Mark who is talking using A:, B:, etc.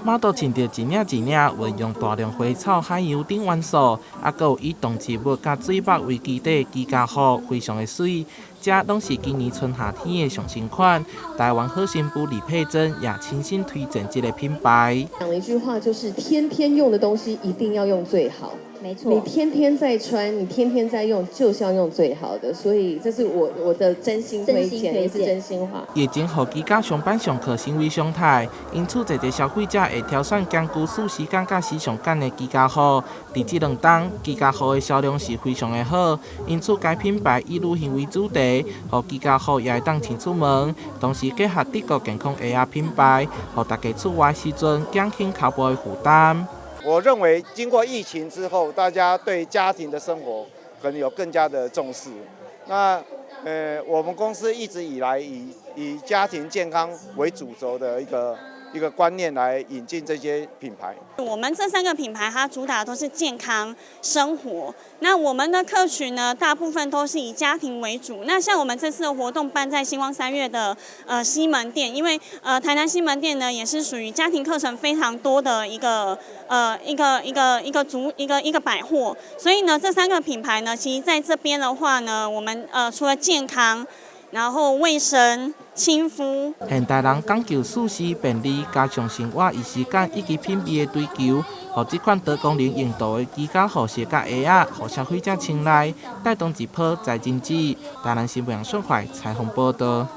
A: 馬都穿著一領一領，運用大量花草、海洋等元素，猶閣有以動植物佮水墨為基底的居家服，非常的媠。這攏是今年春夏天的上新款。台灣好新婦李佩珍也親身推薦這个品牌。
B: 講一句話，就是天天用的東西一定要用最好。
C: 沒錯，
B: 你天天在穿，你天天在用，就是要用最好的。所以這是我的真心推薦，也是真心話。
A: 疫情予居家上班上課成為常態，因此濟濟消費者會挑選兼具舒適感佮時尚感的居家服。佇這兩冬，居家服的銷量是非常的好，因此該品牌以旅行為主題，予居家服也會當穿出門，同時結合德國健康鞋仔品牌，予大家出外時陣減輕跤步的負擔。
D: 我認為經過疫情之後，大家對家庭的生活可能有更加的重視。那我們公司一直以來以家庭健康為主軸的一個觀念來引進這些品牌。
E: 我們這三個品牌，它主打都是健康生活。那我們的客群呢，大部分都是以家庭為主。那像我們這次的活動辦在新光三越的西門店，因為台南西門店呢，也是屬於家庭客層非常多的一個呃一個一個一個族一個一個百貨。所以呢，這三個品牌呢，其實在這邊的話呢，我們除了健康，然後衛生、親膚。
A: 現代人講究舒適便利，加上生活儀式感以及品味的追求，予這款多功能用途的居家服飾佮鞋仔，予消費者青睞，帶動一波財經濟。台南新聞楊順懷採訪報導。